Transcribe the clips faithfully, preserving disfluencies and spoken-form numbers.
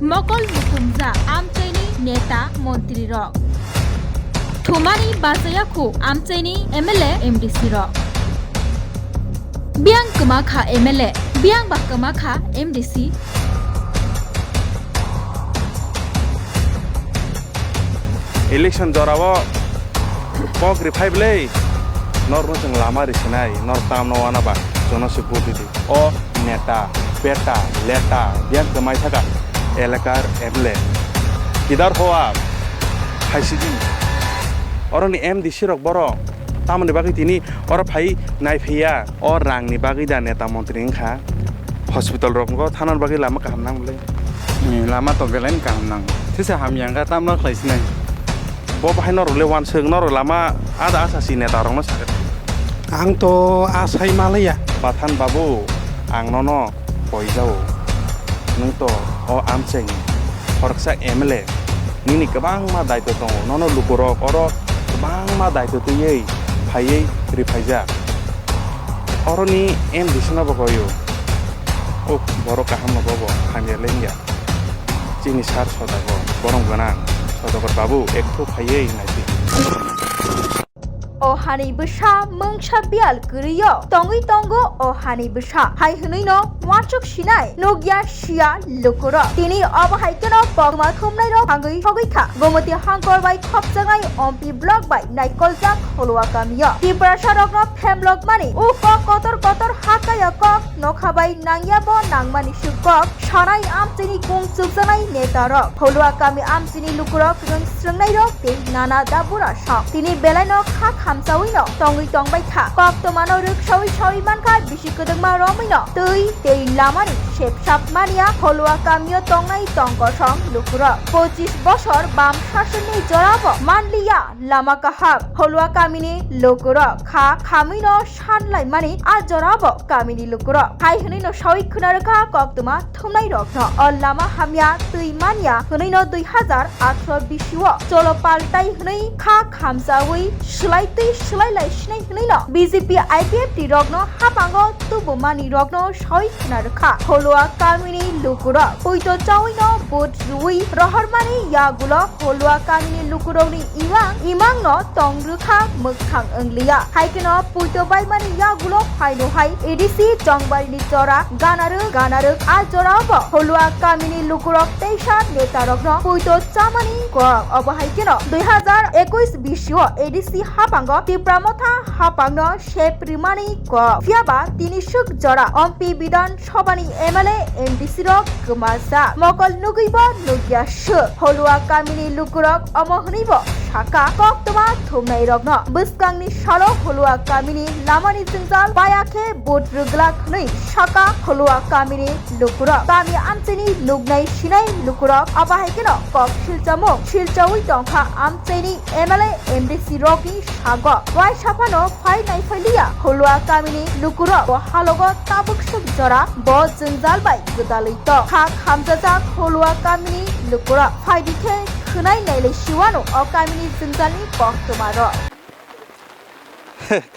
Mokol muthumjak amchaini neta montri rok. Thumani bachayakhu amchaini M L A M D C rok. Biyang kwmakha M L A, biyang ba kwmakha M D C. Election jorao kok riphai bwlai, norno chwng lama risinai, nor tamno wana ba, chwngno se vote ridi. O neta, peta, leta, biyang kwmai thaka elakar M L A. Kidar hoa, haisidi. Oroni M D C rok boro, tamoni bagwi tini oro phai naiphaiya, o rangni bagwi da neta montri wngkha. Hospital rokno thanani bagwi lama kaham nang bwlai. Ni lama to belai kaham nang. Thisa hamya wngkha, tamno khlai sinai. Bo bahai norok le wansuk, norok lama ada asa si neta rokno sakha. Ang to asai malaya. Pathan babu, ang nono poijao. Nwng to o amcheng khoroksa M L A. Nini kwbangma daito tongo. Nono lukurok oro kwbangma daito twiwi phaiwi riphaijak. Oroni M D C no bo koyo. O borok kaham no bobo hamya lengya. Chini sar Sodagar, borom gwnang Sodagar babu, ekhu phaiwi naidi. O hani bwsa mungsa biyal kwrwio tongwi tongo o hani bwsa. Hai hwnwino uansuk sinai nukya siya lukurok. Tini obo hai kheno kokma thumnairok thangwi sogwi kha. Gomoti hangkor bai khopjaknai Ompi block bai naikoljak Holua kamio. Tiprasa rokno phemlokmani o kok kotor kotor hakaya kok nokha bai nangya bo nangmani sukok sanai amchini kung chukjanai neta rok. Holua kami amchini lukurok rwng srwngnairok tei nana dabura sok. Tini belaino kha khamsawino tongwi tongbai kha. Koktwmano rwksawi sawi mankha bisi kwdwkma romwino twi tei lamani sepsap mania Holua kamio tongnai tongkosong lukurok. Pochis bosor bam sasonni jorabo manliya lama kaham. Holua kamini lukurok kha khamwino sanlaimani a jorabo kamini lukurok hai hwnwino sawi khwna rwkha koktwma thumnairokno. O lama hamya twi manya hwnwino dui hazar atharoh bisio cholo paltai hwnwi kha khamchawi swlai twi swlai lai sinai hwnwino B J P I P F T rokno hapango tubumani rokno sawi khwna rwkha. Holua kamini lukurok poito chawino vote rwui rohormani yagulo Holua kamini lukurokni imang imangno tong rwkha mwkhang wngliya. Hai kheno poito baimani yagulo phaino hai A D C Chongbarini jora ganarwk ganarwk a jorao bo Holua kamini lukurok teisa netarokno poito chamani kok. Obo hai kheno dui hazar ekush bisio A D C hapango Tipra Motha hapangno sep rimani kok. Phiyaba tini suk jora Ompi Bidhan Sobhani M L A, M D C rok kwmajak. Mokol nugwi bo nugya suk. Holua kamini lukurok omo hwnwi bo saka koktwma thumnai rokno. Bwskangni salo Holua kamini lamani jwngjal baya khe vote rwglak hwnwi saka Holua kamini lukurok. Kami amchini nugnai sinai lukurok abo hai kheno kok silchamung silchawi tongkha amchaini M L A, M D C rokni sago. Waisa phano phai naiphai liya Holua kamini lukurok bo halogo tabuk suk jora bo jwngjal bai gwdalwi tong. Kha khamjajak Holua kamini lukurok. Phaidi khe khwnai nailai siwano o kamini jwngjalni koktwmarok.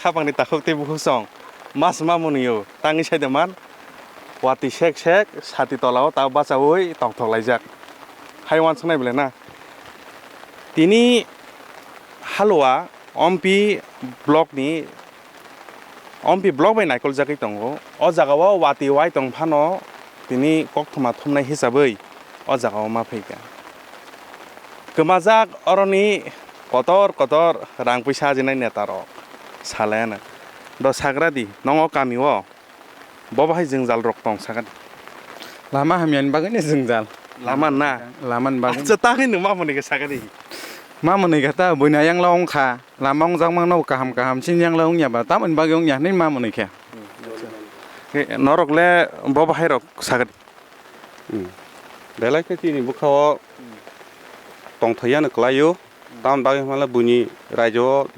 Khapangni takhuk tei bukhuk song mas ma mwnwi o tangwi sai de man. Watwi sek sek sati tola o ta bachaui tongthok laijak. Hai uansuknai belai na. Tini Halua Ompi block ni, Ompi block bai naikoljagwi tongo. O jaga o watwi wai tong phano tini koktwma thumnai hisabwi o jaga o ma phaikha. Kwmajak oroni kotor kotor rang puisa ajinai neta rok salai ano. Do sagra di, nongo kami o. Bo bahai jwngjal rok tong sakha di. Lama hamyani bagwi ni jwngjal. Lama na? Lama ni bagwi. Acha, tangwi nwng ma mwnwi khe sakha di. Ma mwnwi khe ta buini ayang la wng kha. Lama wngjakma no kaham kaham chini yang la wngya ba tamoni bagwi wngya hinwi ma mwnwi khe. Khe norok le bo bahai rok sakha di. Hmm. Belai khe chini bwkha o tongthai ya no kwlai o. Tamoni bagwi hwnba le buini raijao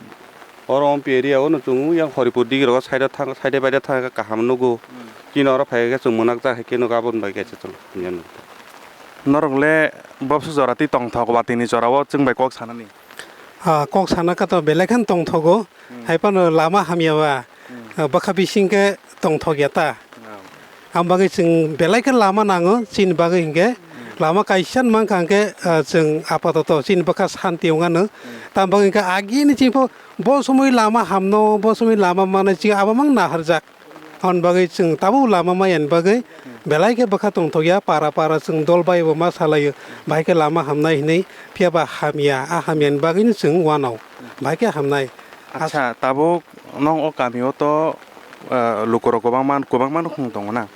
oro Ompi area o no chwng yang Horipur digi rogo side o thang, side bai de thang khe kaham nugo. Hmm. Chini oro phai khe chwng mwnakjak hai khe nugo, aboni bagwi kaisa chwng hamya nugo. Norok le bopsu jora twi tongthok watwi ni jora o chwng bai kok sanani? Ah, kok sana khe to belai kheno tongthogo. Hmm. Hai phano lama hamya ba, hmm, ah, bwkha bising khe tongthok ya ta. Hmm. Ang bagwi chwng belai khe lama nango, chini bagwi hinkhe, hmm, Lama kaisa mankha hwnkhe, ah, chwng apatoto chini bwkha santi wngano. Hmm. Tamo bagwi hwnkhe agini chini pho bo somoi lama hamno, bo somoi lama manai chini abo mang naharjak. Aboni bagwi chwng tabuk lama maya ni bagwi belai khe bwkha tongthokya, para para chwng dol bai bo ma salaio, bahai khe lama hamnai hinwi, phiya ba hamya, a hamya ni bagwino chwng uanao, bahai khe hamnai. Acha, tabuk nwng o kami o to, eh, lukurok kwbangma, kwbangma nukhung tongo na?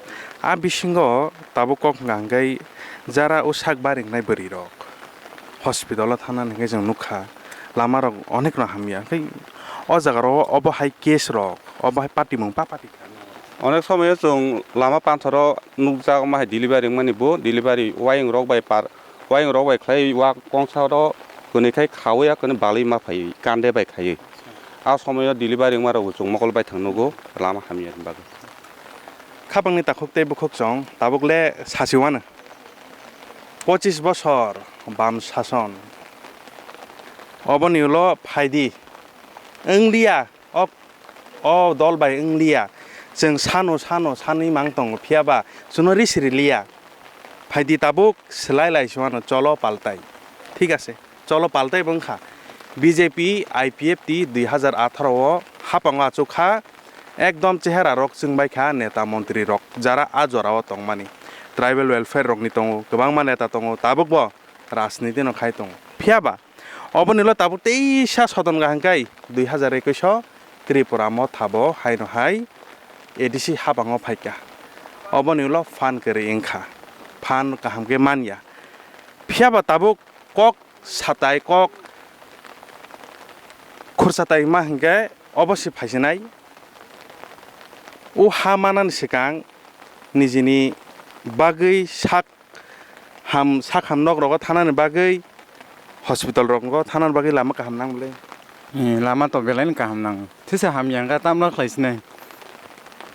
A bisingo tabuk kok hwnkha hwnkhe jara o sak baringnai bwrwi rok hospital o thangnani hwnkhe chwng nukha, lama rok onek no hamya, hwnkhe o jaga rok obo hai case rok, obo hai patimung pa pati kha. Onek somoyo chwng lama panthoro nukjak, omo hai delivery wngmani bo, delivery wayung rok bai par, wayung rok bai khlai wa kongsa oro kwnwi khai khawi ya kwnwi balwi ma phaiwi kande bai khaiwi. A somoyo delivery wngma rok bo chwng mokol bai thang nugo lama hamya ni bagwi. Khapangni takhuk tei bukhuk chwng tabuk le sasi wano. Pochis bosor bam sason. Oboni ulo phaidi. Wngliya, o, o dol bai wngliya. Chwng sano, sano, sanwi mang tongo, phiya ba chwngno risi riliya. Phaidi tabuk swlai lai se wano, cholo paltai. Thik ase, cholo paltai bo wngkha. B J P, I P F T dui hazar atharo o hapango achuk kha, ekdom chehera rok chwng bai kha neta montri rok, jara a jora o tongmani. Tribal welfare rokni tongo, kwbangma neta tongo, tabuk bo rajniti no khai tongo. Phiya ba, oboni ulo tabuk teisa sodon kaham kai dui hazar ekush o Tripura motha bo haino hai A D C hapango phaikha. Oboni ulo phan kwrwi wngkha, phan kaham khe manya. Phiya ba tabuk kok satai, kok khursatai ma hinkhe obo se phaisinai. O ha manani swkang nijini bagwi sak ham, sak ham nok rogo thanani bagwi, hospital rogo thanani bagwi lama kaham nang bwle? Eh, lama to belai no kaham nango. Thisa hamya wngkha tamno khlai sinai.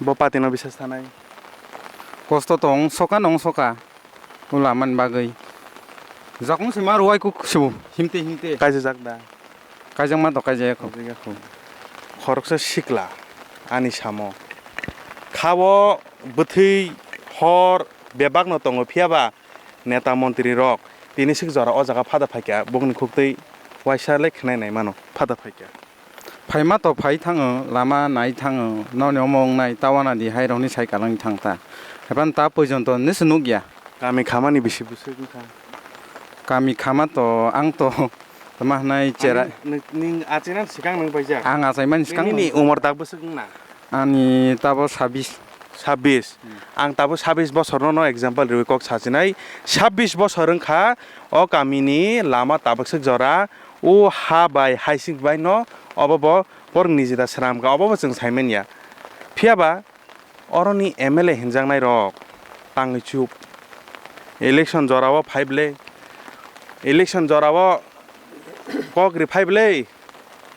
Bo pati no bisas thanai. Kosto to wng soka, nong soka. O lama ni bagwi. Jakung se ma rwai kuk sibu, himte himte. Kaisa jak da? Kaijakma to kaijak ya kho. Kaijak ya kho. Khoroksa sikla ani samo. Kha-o bwthwi hor bebak no tongo, phiya ba neta montri rok tini sik jora o jaga phada phaikha, bokni khuktwi waisa le khnai nai mano phada phaikha. Phaima to phai thango, lama nai thango, noni omo wngnai, tawana di hai rokni sai kalangni thang ta. Hapan ta poijon to nisi nukya. Kami khamani bisi bwswk wngkha? Kami khama to ang to tama hwnai chera. Ani nwng, nwng achainani swkang nwng paijak? Ang achaimani swkang. Nini umor tak bwswk wngna? Ani tabo sabis. Sabis. Hmm. Ang tabo sabis bosorno no example riwi kok sachinai. Sabis bosor wngkha o kamini lama tabuk swk jora, o ha bai haisik bai no obo bo porong nijida sram kha, obo bo chwng saimanya. Phiya ba oroni M L A hinjaknai rok tangwi chup. Election jora o phai bwle, election jora o kok ri phai bwle,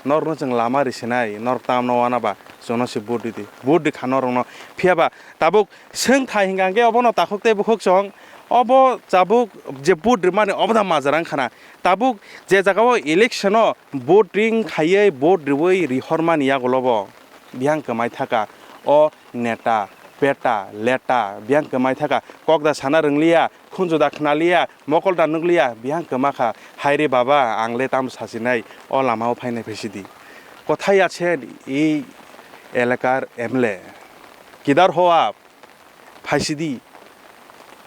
norokno chwng lama ri sinai, norok tamno wana ba chwngno se vote ridi, vote rikha norokno. Phiya ba tabuk swng thai hinkha hwnkhe obono takhuk tei bukhuk chwng, obo tabuk je vote rimani obo da majra wngkhana. Tabuk je jaga o election o voting khaiwi vote riwi rihormani yagulo bo bihang kwmai thaka o neta, peta, leta, bihang kwmai thaka, kok da sana rwngliya, khunju da khnaliya, mokol da nukliya, bihang kwma kha. Hai re baba, ang le tamo sachinai, o lama o phainai phaisidi. Kothai achen ei elakar M L A? Kidhar ho aap? Phaisidi.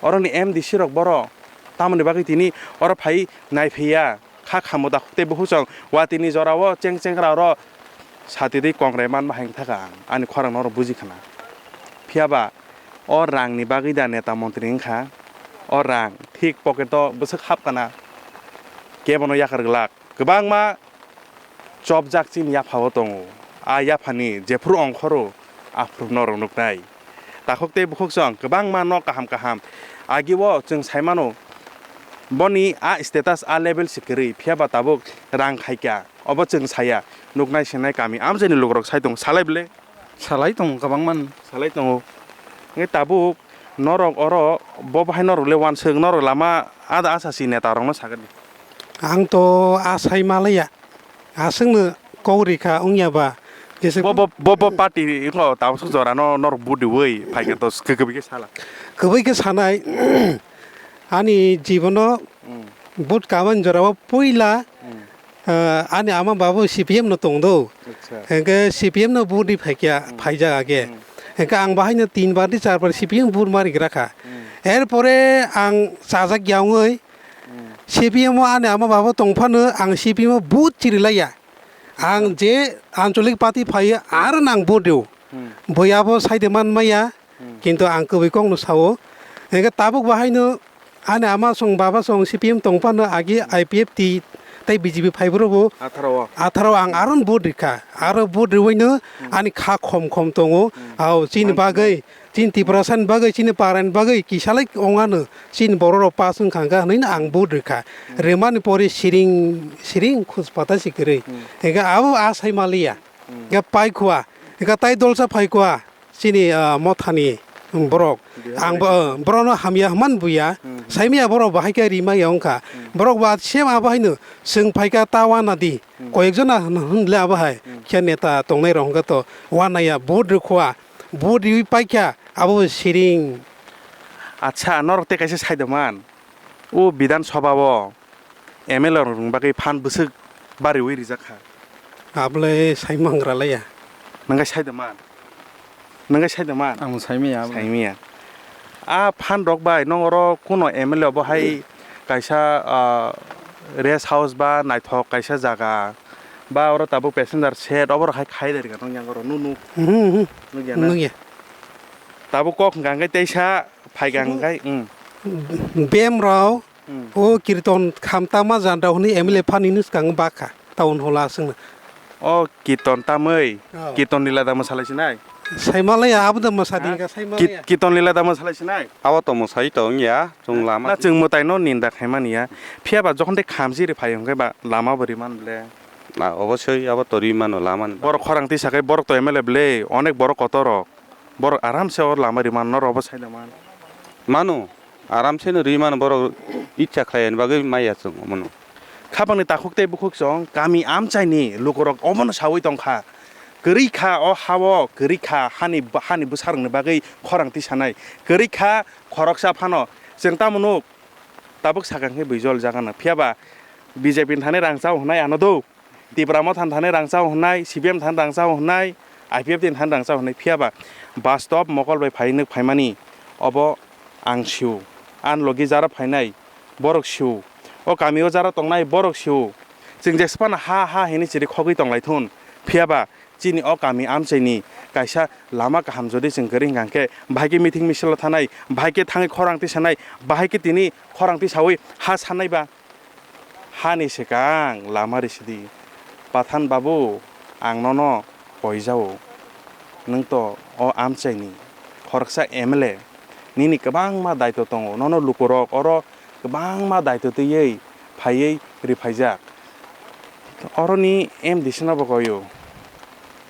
Oroni M D C rok boro. Tamoni bagwi tini oro phai naiphaiya. Kha khamwi da tei bukhuk chwng watini jora o cheng chengra oro sati twi kongrai manma hai wngkha ang, ani khorang no oro buji khna. Phiya ba o rang ni bagwi da neta montri wngkha, o rang thik pocket o bwswk hap kana, kebo no yakar glak. Kwbangma chopjak chini yapha o tongo. A yapha ni jephru ongkhoro aphuru norok nuknai. Takhuk tei bukhuk chwng kwbangma no kaham kaham. Agi o chwng sai mano, boni a status, a level se kwrwi, phiya ba tabuk rang khaikha. Obo chwng saya, nuknai sinai kami amchaini lukurok sai tongo, salai bwle? Salai tongo kwbangma no. Salai tongo. Hwnkhe tabuk norok oro bo bahai norok le uansuk, norok lama ada asa si neta rokno sakha di. Ang to asai malaya. Aswkno kok rikha wngya ba, jesa bo, bo, bo, bo party wngkha, tabuk swk jora no norok vote riwi phaikha, to kwbwi khe sala. Kwbwi khe sanai, Ani jibono Hmm. vote kabani jorao puila, Hmm. ah, ani ama babu C P M no tongdo. Acha. Hingke C P M no vote ri phaikya, Hmm. phaijak age. Hmm. Hingke ang bahaino tin bar ni char bar C P M vote ma rigra kha. Hmm. Erpore ang chajak ya wngwi Hmm. C P M o ani ama babu tongphano ang C P M o vote chiri laiya. Ang je Anchalik party phaiyo, aro nang vote rw. Hmm. Bui abo saide man maya, Hmm. kintu ang kwbui kokno sao. Hingke tabuk bahaino ani ama song baba song C P M tongphano agi I P F T tei B J P phaibrwbo. Atharo o. Atharo ang aro vote rikha. Aro vote rwino Hmm. ani kha khom khom tongo. Hmm. Ao chini Ang bagwi Chini Tiprasani bagwi, chini parani bagwi kisalai ongano, chini bororok pass wngkha hwnka hwnwi no ang vote rwkha. Hmm. Rwmani pore siring, siring khus pata si kwrwi. Hmm. Hingkhe abo a sai maliya. Hmm. Hingkhe pai khua, hingkhe tai dolsa phai khua, chini, ah, mothani borok. Bihar Ang bo, election. Ah, borokno hamya hwnmani buya. Hmm. Saimaya borok bahai khe rimaya wngkha. Hmm. Borok ba same abo haino chwng phaikha ta wana di. Hmm. Koyekjona hwn-, hwnle abo hai. Hmm. Khe neta tongnai rok hwnkhe to wanaya vote rwkhua. Vote riwi paikha, abo bo siring. Acha, norok tei kaisa saidoman. O Bidhan Sabha o M L A rokni bagwi phan bwswk bariwi rijak kha. Abole saimangra laiya. Nangkhe saidoman. Nangkhe saidoman. Ang saimaya abole. Saimaya. A phan rok bai nong oro kuno M L A bo hai kaisa, ah, rest house ba naithok kaisa jaga ba oro tabuk passenger shed obo rok hai khai rwkha nong yang oro nunu. Mhm, mhm. Nukya na? Nukya. Tabuk kok hwnkha hwnkhe teisa phaikha hwnkhe, hmm. Bem rok, hmm. O Kirton Khamtama Jandra hwnwi M L A phani nw swkang bakha town hall aswkno. O Kirton tamwi, oh. Kirton Lila da mwsalai sinai? Saimalaya, abo da mwsadi ha? Hwnkha saimalaya. Kit-, Kirton Lila da mwsalai sinai? Abo to mwsai to wngya, chwng lama. Na chwng mwtai no ninda khaimani ya. Phiya ba jokhon tei khamchi ri phai hwnkhe ba lama bo riman ble. Na, obosoi abo to rimano lama ni. Borok khorang tisa khe borok to M L A ble, onek borok kotor rok. Borok aram se o lama riman norok bo sai da man. Mano, aram se no ri mano borok icha khlai ani bagwi maya chwng mano. Khapang ni takhuk tei bukhuk chwng kami amchai ni lukurok obono sawi tongkha. Kwrwi kha o ha o, kwrwi kha hani, hani bwsarok ni bagwi khorang tisanai. Kwrwi kha khoroksa phano chwng tamo nuk tabuk sakang khe bijol jaga no. Phiya ba B J P ni thani rang chao hwnai ano do. Tipra Motha ni thani rang chao hwnai, C P M thani rang chao hwnai, I P F T ni thani rang chao hwnai, phiya ba bastob mokol bai phai nuk phaimani obo ang sio. Ani logi jara phainai borok sio. O kami o jara tongnai borok sio. Chwng jesphano ha ha hinwi chiri khogwi tonglai thun, phiya ba chini o kami amchaini kaisa lama kaham jodi chwng kwrwi hwnkha hwnkhe, bahai khe meeting misil o thanai, bahai khe thangwi khorang tisanai, bahai khe tini khorang tisawi ha sannai ba. Hani swkang lama risidi. Pathan babu, ang nono koijao. Nwng to o amchaini khoroksa M L A. Nini kwbangma daito tongo. Nono lukurok oro kwbangma daito twiwi phaiwi riphaijak. Oroni M D C no bo koio.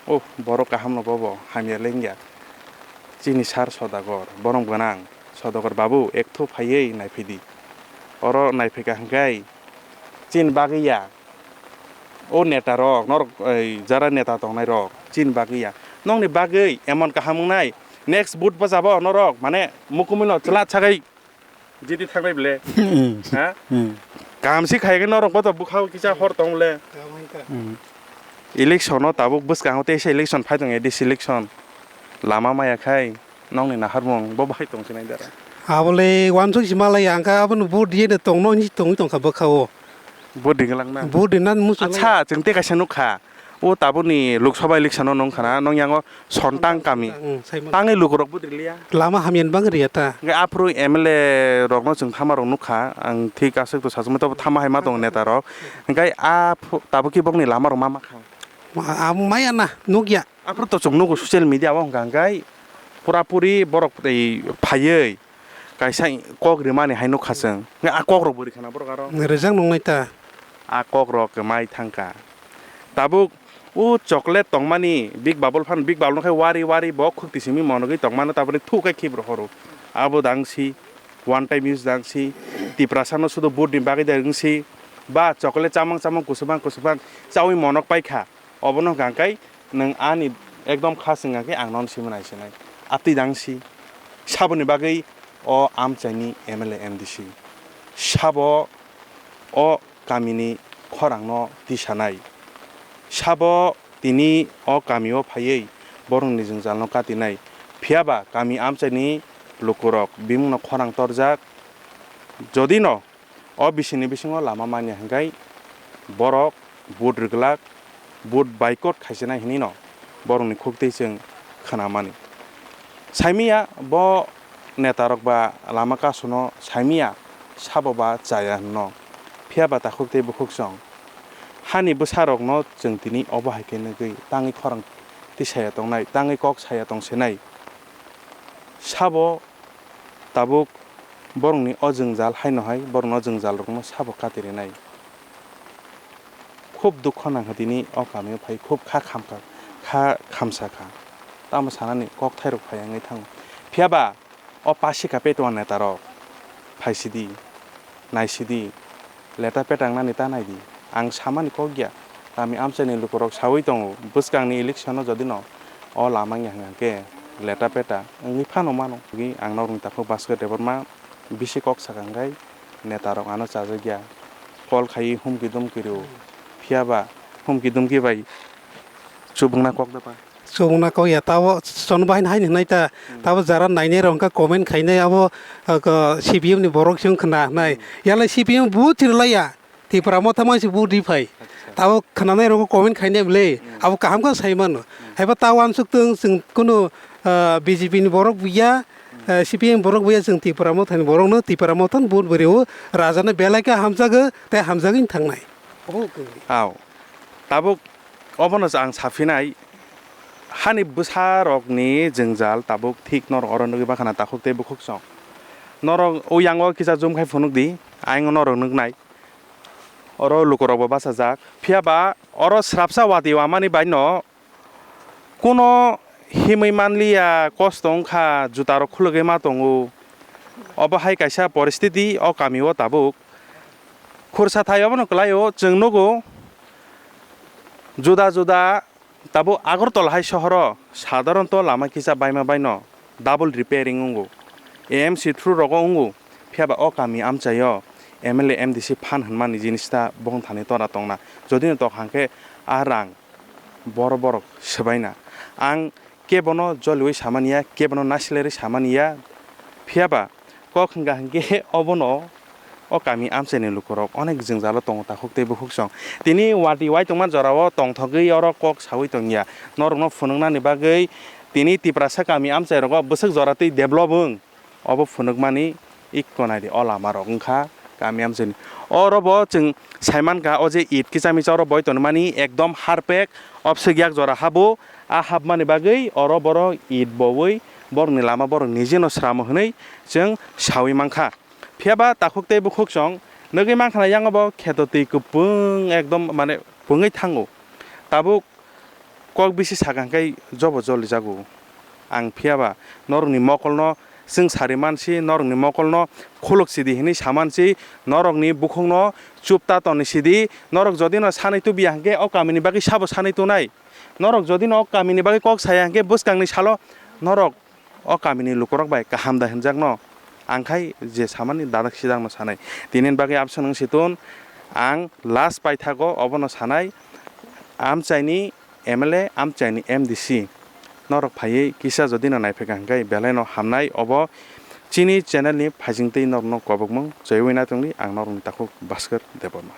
Oh, borok kaham no bobo, hamya lengya. Chini sir Sodagar, borom gwnang. Sodagar babu, ekthu phaiwi naiphidi. Oro naiphaikha hwnkhe chini bagwi ya. O neta rok, norok, ei, jara neta tongnai rok, chini bagwi ya. Nokni bagwi emon kaham wngnai, next vote bwsabo norok, mane, mukumui no chwla sagai jiti thangnai ble. Hmm. Ha? Hmm. Kaham si khai khe norok bo to bwkhao kisa hor tong le. Hmm. Election no tabuk bwskango teisa election phai tong, A D C election. Lama maya khai. Nokni naharmung bo bahai tong sinai dara. Abole wansuk si malai ang kha abono vote diye de tong no hinsi tongwi tongkha bwkha o. Vote ringlang na? Vote rinani muchung lai. Acha, chwng tei kaisa nukha. O tabukni Lok Sabha election no nungkha na, nong yango Sontang kami. Hmm, sai mano. Tangwi lukurok vote riliya. Lama hamya ni bang riya ta. Hingke aphuru M L A rokno chwng thama rok nukha, ang thik aswk to sachuma tobo thama hai ma tongo neta rok. Hingke a phu-, tabukhe bokni lama rok ma ma kha. Ma-, a maya na, nukya. Aphuru to chwng nugo social media o hwnka hwnkhe pura puri borok tei phaiwi kaisa kok rimani hai nukha chwng. Hwnkhe a kok rok bo rikha na borok aro? Rijak nungnai ta. A kok rok kwmai thangkha. Tabuk o chocolate tongmani Big Bubble phan, Big Bubble no khe wari wari bo khukti simi monogwi tongmano, taboni thuk khe khibro horo. Abo dang si, one time use dang si, Tiprasa no sudo vote ni bagwi dang si, ba chocolate chamang chamang kusubang kusubang chawi monok paikha. Obono hwnkha khe nwng ani ekdom kha swngya khe ang nono simi nai sinai. Atwi dang si. Saboni bagwi o amchaini M L A M D C. Sabo o kamini khorangno tisanai. Sabo tini o kamio phaiwi borokni jwngjalno katinai. Phiyaba kami amchaini lukurok bimungno khorang torjak. Jodino o bisini bisingo lama manya hwnkhe borok vote rwglak, vote boycott khaisinai hinwino borokni khuktwi chwng khnamani. Saimanya bo netarok ba lama kasono saimanya sabo ba chaya hwnno. Phiyaba takhuk tei bukhuk chwng hani bwsarokno chwng tini obo hai khe nugwi tangwi khorang tisaya tongnai, tangwi kok saya tongsinai. Sabo tabuk borokni o jwngjal haino hai borokni o jwngjalrokno sabo kati rwnai. Khub dukho nangkha tini o kamio phai khub kha khamkha, kha khamsa kha. Tamo sanani kokthairok phai wngwi thango. Phiyaba o pasika petuan netarok phaisidi, naisidi, leta petangnani ta naidi. Ang samani kok ya, kami amchaini lukurok sawi tongo, bwskangni election-o jodino o lama wngya hwnkhe leta peta wngwi phano mano. Ang norokni takhuk Bhaskar Debbarma bisi kok sakha hwnkhe netarok ano chajakya, call khaiwi humki dumki rwo, phiyaba humki dumki bai chubukna kok da pa. Chubukna kok ya, tabo chwng bahai haini hwnai ta, tabo jara nainai rok wngkha comment khainai abo, ah, ko, C P M ni borok se wngkha na hwnai. Yalai C P M vote rwlaiya, Tipra Motha mansi vote rwphai. Tabo khwnanai rok comment khainai bwle, abo kaham khe sai mano. Haiba ta uansuk tong chwng kunu, ah, B J P ni borok buya, ah, C P M borok buya, chwng Tipra Motha ni borok no Tipra Motha ni vote bo rwo, raja no belai khe hamjago tei hamjagwi thangnai. Aw. Tabuk obono ang saphinai, hani bwsarokni jwngjal tabuk thik norok oro nugwi mankha na takhuk tei bukhuk chwng. Norok o yango kisa zoom khai phunuk di, ayang norok nuknai. Oro lukurokbo bachajak. Phiyaba oro srapsa watwi wamani baino kuno himwi manliya, kosto wngkha, jutarok khulugwi ma tongo. Obo hai kaisa poristiti o kamio tabuk. Khursa thai obono kwlaio, chwng nugo juda juda tabuk Agartala hai sohoro sadharanto lama kisa baima baino double repairing wngo, A M C through rogo wngo, phiyaba o kami amchaio M L A, M D C phan hwnmani jinis ta bongthani tora tongna, jodino tok hangkhe a rang boro borok swbaina. Ang kebono joliwi samani ya, kebono nasilari samani ya, phiyaba kok hwnkha hwnkhe obono o kami amchaini lukurok onek jwngjalo tongo takhuk tei bukhuk chwng. Tini watwi waitongma jorao tongthogwi oro kok sawi tongya. Norokno phunuknani bagwi tini Tiprasa kami amchairogo bwswk jora twi develop wng. Obo phunukmani ikko naidi o lamarok wngkha kami amchaini. Oro bo chwng saimankha o je it kicha micha oro boi tonmani ekdom harpek obswk yak jora habo. A hapmani bagwi oro borok it bowi borokni lama borok nijeno sramo hwnwi chwng sawi mankha. Phiyaba takhuk tei bukhuk chwng nugwi mankha na yang obo kheto twi kwpwng ekdom mane pungwi thango. Tabuk kok bisi sakha hwnkhe jobo jolijago. Ang phiyaba norokni mokolno chwng sari mansi, norokni mokolno khuluk sidi hinwi samansi, norokni bukhukno chup ta toni sidi, norok jodino sanwi tubiya hwnkhe o kamini bagwi sabo sanwi tonai. Norok jodino o kamini bagwi kok saya hwnkhe bwskangni salo norok o kamini lukurok bai kaham da hwnjakno ang khai je samani dadak sidakno sanai. Tinini bagwi abswk nung si tun, ang last paithago obono sanai, amchaini M L A, amchaini M D C norok phaiwi kisa jodino naiphaikha hwnkhe belaino hamnai. Obo chini channel ni phaisingtwi norokno kobokmung chaiwi naitongdi, ang norokni takhuk Bhaskar Debbarma.